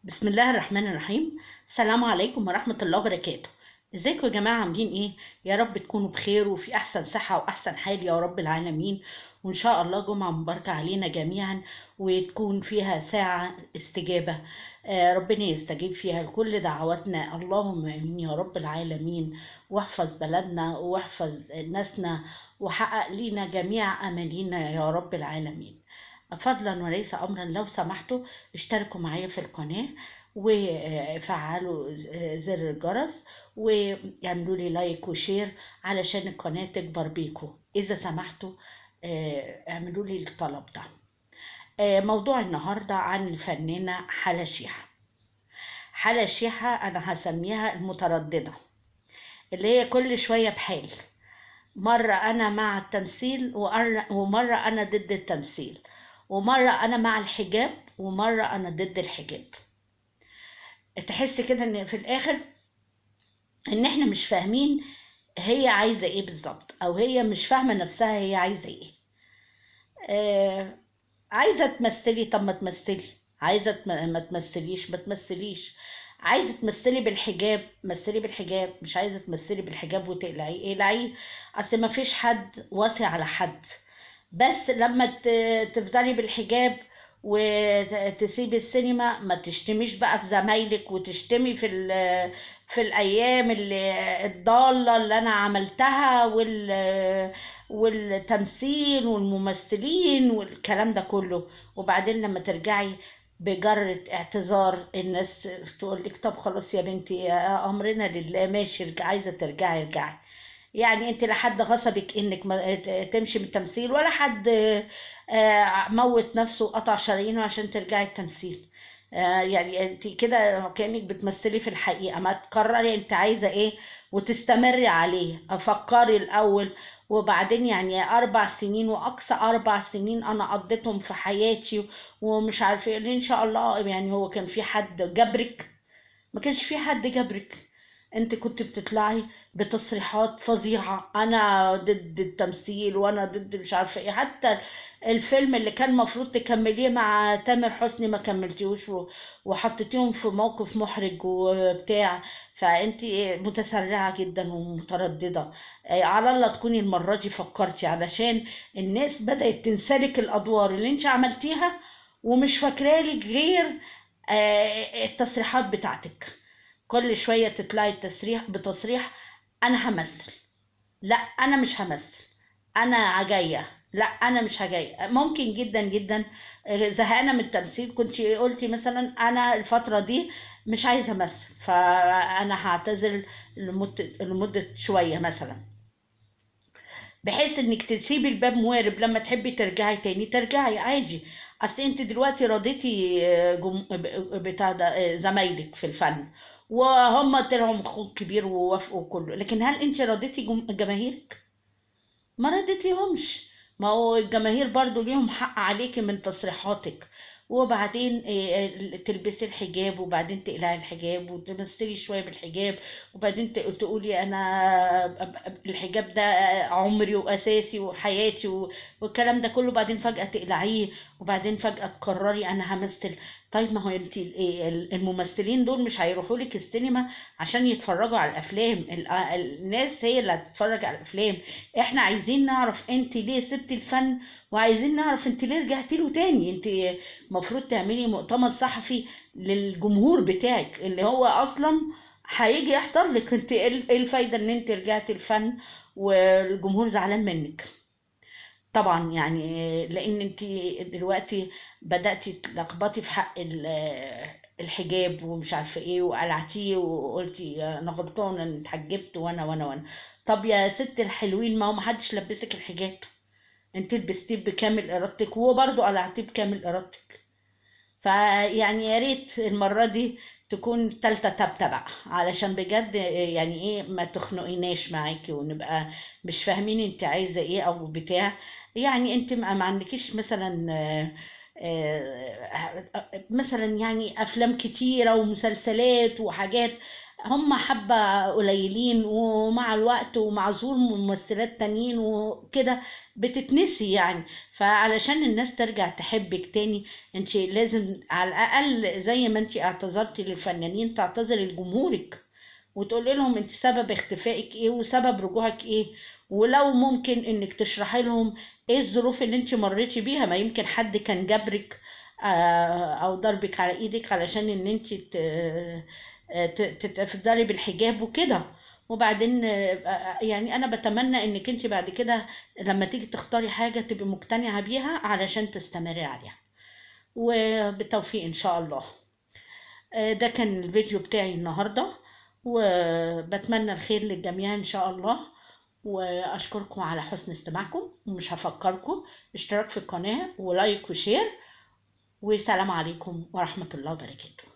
بسم الله الرحمن الرحيم. السلام عليكم ورحمة الله وبركاته. ازيكم يا جماعة، عاملين ايه؟ يا رب تكونوا بخير وفي احسن صحة واحسن حال يا رب العالمين، وان شاء الله جمعة مباركة علينا جميعا وتكون فيها ساعة استجابة، ربنا يستجيب فيها لكل دعواتنا، اللهم امين يا رب العالمين. واحفظ بلدنا واحفظ ناسنا وحقق لينا جميع امالينا يا رب العالمين. فضلا وليس امرا، لو سمحتوا اشتركوا معايا في القناة وفعلوا زر الجرس واعملوا لي like و share علشان القناة تكبر بيكم. اذا سمحتوا اعملوا لي الطلب ده. موضوع النهاردة عن الفنانة حلا شيحة. حلا شيحة انا هسميها المترددة، اللي هي كل شوية بحال، مرة انا مع التمثيل ومرة انا ضد التمثيل، ومرة أنا مع الحجاب ومرة أنا ضد الحجاب. تحس كده إن في الآخر إن إحنا مش فاهمين هي عايزة إيه بالظبط، أو هي مش فاهمة نفسها هي عايزة إيه. عايزة تمثلي، طب ما تمثلي. عايزة ما تمثليش، ما تمثليش. عايزة تمثلي بالحجاب، مثلي بالحجاب. مش عايزة تمثلي بالحجاب وتقلعيه، اقلعيه. أصل ما فيش حد واصي على حد. بس لما تفضلي بالحجاب وتسيبي السينما، ما تشتميش بقى في زمايلك وتشتمي في الايام اللي الضاله اللي انا عملتها والتمثيل والممثلين والكلام ده كله. وبعدين لما ترجعي بجرة اعتذار الناس تقول لك طب خلاص يا بنتي امرنا لله، ماشي، عايزه ترجعي ارجعي. يعني انت لا حد غصبك انك ما تمشي من التمثيل، ولا حد موت نفسه وقطع شرايينه عشان ترجعي التمثيل. يعني انت كده كأنك بتمثلي في الحقيقة. ما تقرري انت عايزة ايه وتستمري عليه. فكري الاول وبعدين. يعني 4 سنين واقصى 4 سنين انا قضيتهم في حياتي ومش عارفة ايه. ان شاء الله يعني هو كان في حد جبرك؟ ما كانش في حد جبرك. انت كنت بتطلعي بتصريحات فظيعة، انا ضد التمثيل وانا ضد مش عارفة ايه. حتى الفيلم اللي كان مفروض تكمليه مع تامر حسني ما كملتيهوش وحطيتيهم في موقف محرج وبتاع. فانت متسرعة جدا ومترددة. على الله تكوني المرة دي فكرتي، علشان الناس بدأت تنسلك الادوار اللي انت عملتيها ومش فاكرالك غير التصريحات بتاعتك. كل شوية تطلعي بتصريح أنا همثل، لا أنا مش همثل، أنا عجية، لا أنا مش هجية. ممكن جدا جدا زهقانة من التمثيل كنت قلتي مثلا أنا الفترة دي مش عايزة أمثل، فأنا هعتزل لمدة شوية مثلا، بحيث إنك تسيبي الباب موارب لما تحبي ترجعي تاني ترجعي عادي. أصل أنت دلوقتي رضيتي بتاع ده زمايلك في الفن وهم طلعوا مخوك كبير ووافقوا كله، لكن هل انت رضيتي جماهيرك؟ ما رضيتيهمش. ما هو الجماهير برضو ليهم حق عليكي من تصريحاتك. وبعدين تلبسي الحجاب وبعدين تقلعي الحجاب وتمثلي شوية بالحجاب، وبعدين تقولي أنا الحجاب ده عمري وأساسي وحياتي والكلام ده كله، وبعدين فجأة تقلعيه، وبعدين فجأة تقرري أنا همثل. طيب ما هو انت الممثلين دول مش هيروحوا لك السينما عشان يتفرجوا على الأفلام، الناس هي اللي هتتفرج على الأفلام. احنا عايزين نعرف انت ليه سبتي الفن، وعايزين نعرف انت ليه رجعتي له تاني. انت المفروض تعملي مؤتمر صحفي للجمهور بتاعك اللي هو اصلا هيجي يحضر لك. انت ايه الفايدة ان انت رجعتي الفن والجمهور زعلان منك؟ طبعا لان انت دلوقتي بدأتي تلخبطي في حق الحجاب ومش عارفه ايه، وقلعتيه وقلتي انا غلطانه ان اتحجبت وانا وانا وانا. طب يا ست الحلوين، ما هو محدش لبسك الحجاب، انت لبستيه بكامل ارادتك وبرضه قلعتيه بكامل ارادتك. فيعني يا ريت المره دي تكون تالتة تابتة بقى، علشان بجد يعني ايه ما تخنقيناش معاكي ونبقى مش فاهمين انت عايزة ايه او بتاع. يعني انت ما عندكيش مثلا افلام كتيرة ومسلسلات وحاجات هم حبة قليلين، ومع الوقت ومع ظهور ممثلات تانيين وكده بتتنسي يعني. فعلشان الناس ترجع تحبك تاني انت لازم على الاقل زي ما انت اعتذرتي للفنانين تعتذري لجمهورك، وتقولي لهم انت سبب اختفائك ايه وسبب رجوعك ايه، ولو ممكن انك تشرحي لهم ايه الظروف اللي انت مريتي بيها. ما يمكن حد كان جبرك او ضربك على ايدك علشان ان انت تفضلي بالحجاب وكده. وبعدين يعني انا بتمنى انك انت بعد كده لما تيجي تختاري حاجة تبقي مقتنعة بيها علشان تستمري عليها، وبالتوفيق ان شاء الله. ده كان الفيديو بتاعي النهاردة، وبتمنى الخير للجميع ان شاء الله، واشكركم على حسن استماعكم، ومش هفكركم اشتراك في القناة و like و share، وسلام عليكم ورحمة الله وبركاته.